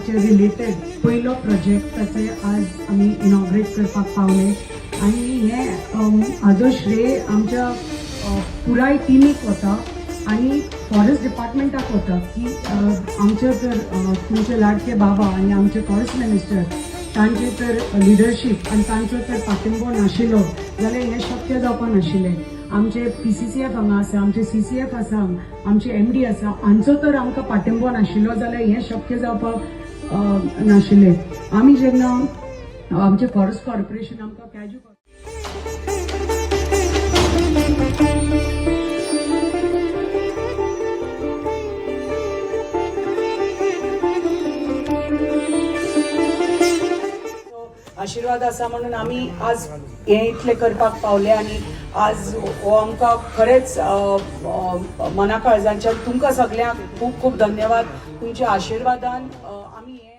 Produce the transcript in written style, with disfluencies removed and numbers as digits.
वनाचे related पयलो प्रोजेक्टाचे आज आमी इनॉग्रेट करपाक पावले आनी हे हाजो श्रेय आमच्या पुराय टिमीक वता आनी फॉरेस्ट डिपार्टमेंटाक वता की आमचे तर तुमचे लाडके बाबा आनी आमचे फॉरेस्ट मिनिस्टर तांचे तर लिडरशीप आनी तांचो तर पाठिंबो नाशिल्लो जाल्यार हें शक्य जावपा नाशिल्लें. आमचे पीसीसीएफ हांगा आसा, आमचे सीसीएफ आसा, आमचे एमडी आसा, हांचो तर आमकां पाठिंबो नाशिल्लो जाल्यार हें शक्य जावपाक नाशिल्लें. आमी जेन्ना आमचे फॉरेस्ट कॉर्पोरेशन आमकां कॅज्यू आशिर्वाद आसा म्हणून आमी आज हे इतलें करपाक पावले आनी आज हो आमकां खरेंच अ, अ, मना काळजांच्यान तुमकां सगल्यांक खूब खूब धन्यवाद. तुमच्या आशिर्वादान आमी हे